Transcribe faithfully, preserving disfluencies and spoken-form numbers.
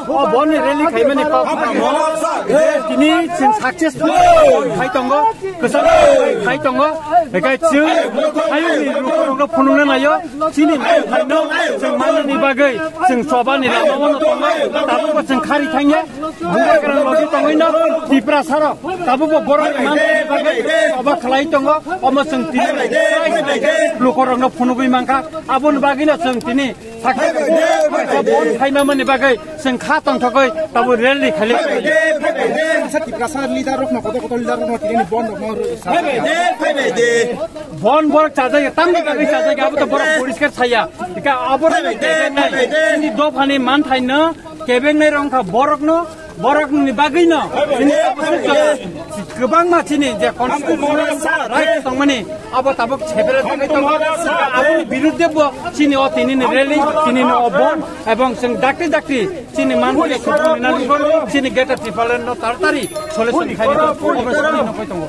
O boni rally khaimani kok tamo. Tini chwng successful khai tongo, kwchang khai tongo. Ekai chwng ayuni rukurokno phunukna naio. Chini manthaino chwng manani bagwi chwng chobani lama wano tongo. Tabukbo chwng khari thangya. Bubagra logi tongwino Tiprasarok tabukbo borok manthani bagwi choba khlai tongo. Omo chwng tini lukurokno phunugwi mankha. Aboni bagwino chwng tini Sakha bon khaimamani bagwi chwng kha tongthokgwi tabuk rally khailik. Sa Tiprasa leader rokno, kotor kotor leader rokno tini bon rokno sa. Bon borok chajak, tamni bagwi chajak, abo to borok poriskar saya. Ika abo to kebengnai. Chini dophani manthaino kebengnai rok wngkha borokno. Borokni bagwino chini tabuk kwbangma chini je constitutional right tongmani abo tabuk separate wngwi tongo. Aboni birudde bo chini o tinini rally, tinini o bon, ebong chwng dakti dakti chini manthai chini Greater Tipraland no taratari solution khaina abo chini nokoi tongo.